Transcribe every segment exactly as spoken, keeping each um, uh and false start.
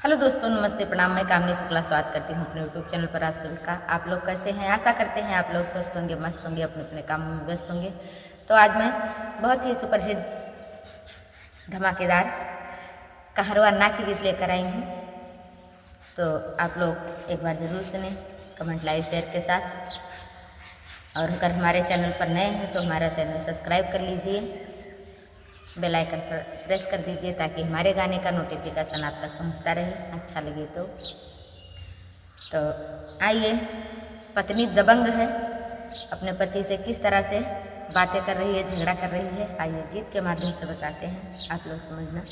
हेलो दोस्तों, नमस्ते, प्रणाम। मैं कामिनी शुक्ला स्वागत करती हूँ अपने YouTube चैनल पर आप सभी का। आप लोग कैसे हैं? आशा करते हैं आप लोग स्वस्थ होंगे, मस्त होंगे, अपने अपने काम में व्यस्त होंगे। तो आज मैं बहुत ही सुपरहिट धमाकेदार कहरवा नाच गीत लेकर आई हूँ। तो आप लोग एक बार ज़रूर सुने, कमेंट, लाइक, शेयर के साथ। और अगर हमारे चैनल पर नए हैं तो हमारा चैनल सब्सक्राइब कर लीजिए, बेल आइकन पर प्रेस कर दीजिए, ताकि हमारे गाने का नोटिफिकेशन आप तक पहुंचता रहे। अच्छा लगे तो। तो आइए, पत्नी दबंग है, अपने पति से किस तरह से बातें कर रही है, झगड़ा कर रही है, आइए गीत के माध्यम से बताते हैं, आप लोग समझना।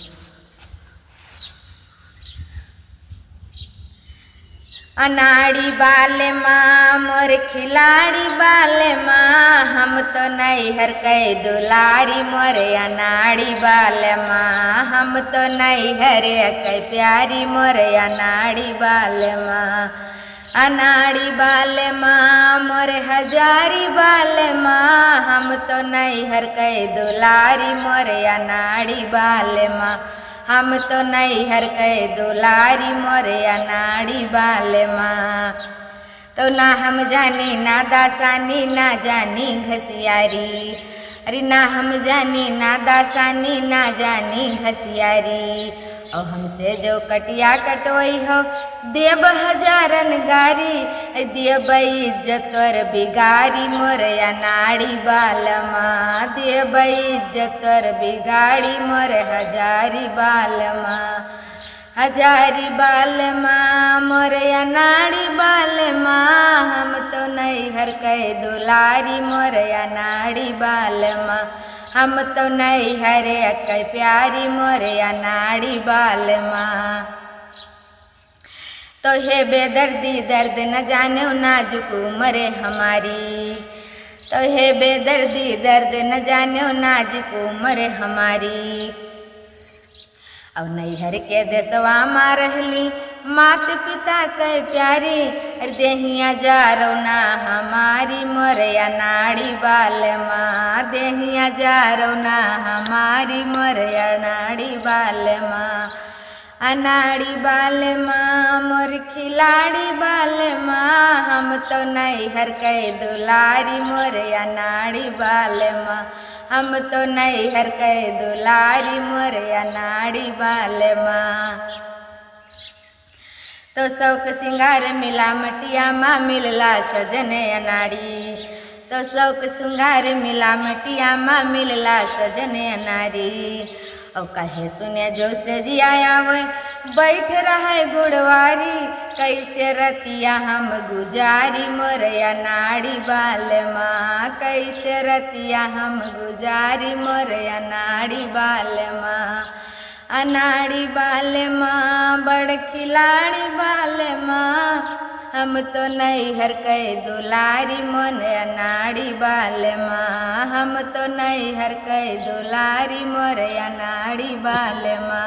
अनाड़ी बालमा मोर खिलाड़ी बालमा, हम तो नैहर कै दुलारी मोर अनाड़ी बालमा, हम तो नैहर कै प्यारी मोर अनाड़ी बालमा। अनाड़ी बालमा मोर हजारी बालमा, हम तो नैहर कै दुलारी मोर अनाड़ी बालमा, हम तो नैहर कै दुलारी मोर अनाड़ी बालमा। तो ना हम जानी ना दासानी ना जानी घसियारी, अरे ना हम जानी ना दासानी ना जानी घसियारी। और हमसे जो कटिया कटोई हो, देब हजारन गारी, देब इज्जत तोर बिगारी मोर अनाड़ी बालमा, देब इज्जत तोर बिगारी मोर हजारी बालमा। हजारी बालमा मोर अनाड़ी बालमा, हम तो नैहर कै दुलारी मोर अनाड़ी बालमा, हम तो नैहर कै प्यारी मोर अनाड़ी बालमा। तो हे बेदर्दी दर्द न जाने नाजुक उम्र हमारी, तो हे बेदर्दी दर्द न जाने नाजुक उम्र हमारी। और नैहर के देसवा मा रहली मात पिता कै प्यारी, अरे देहिया जारो ना हमारी मोर अनाड़ी बालमा, देहिया जारो ना हमारी मोर अनाड़ी बालमा। अनाड़ी बालमा मोर खिलाड़ी बालमा, हम तो नैहर कै दुलारी मोर अनाड़ी बालमा, हम तो नैहर कै दुलारी मोर अनाड़ी बालमा। तो शौक सिंगार मिला मटिया मा मिलला सजन अनाड़ी, तो शौक सिंगार मिला मटिया मा मिलला सजन अनाड़ी। और कहे सुने जो से जिया आवे, बैठ रहे गुड़वारी, कैसे रतिया हम गुजारी मोर अनाड़ी बालमा, कैसे रतिया हम गुजारी मोर अनाड़ी बालमा। अनाड़ी बालमा बड़ खिलाड़ी बालमा, हम तो नैहर कै दुलारी मोर अनाड़ी बालमा, हम तो नैहर कै दुलारी मोर अनाड़ी बालमा।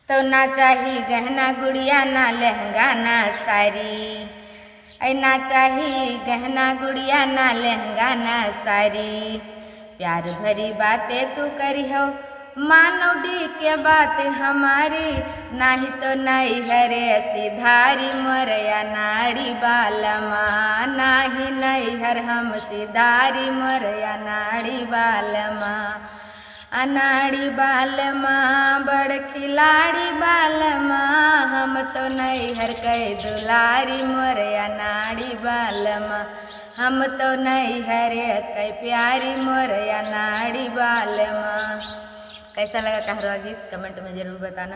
तो ना चाही गहना गुड़िया ना लहंगा ना सारी, ऐ ना चाही गहना गुड़िया ना लहंगा ना सारी। प्यार भरी बातें तू करिहो, मानो डी के बात हमारी, नाही तो नैहर सिधारी मोर अनाड़ी बालमा, नाही नैहर हम सिधारी मोर अनाड़ी बालमा। अनाड़ी बालमा बड़ खिलाड़ी बालमा, हम तो नैहर कै दुलारी मोर अनाड़ी बालमा, हम तो नैहर कै प्यारी मोर अनाड़ी बालमा। कैसा लगा कहरवा गीत, कमेंट में ज़रूर बताना।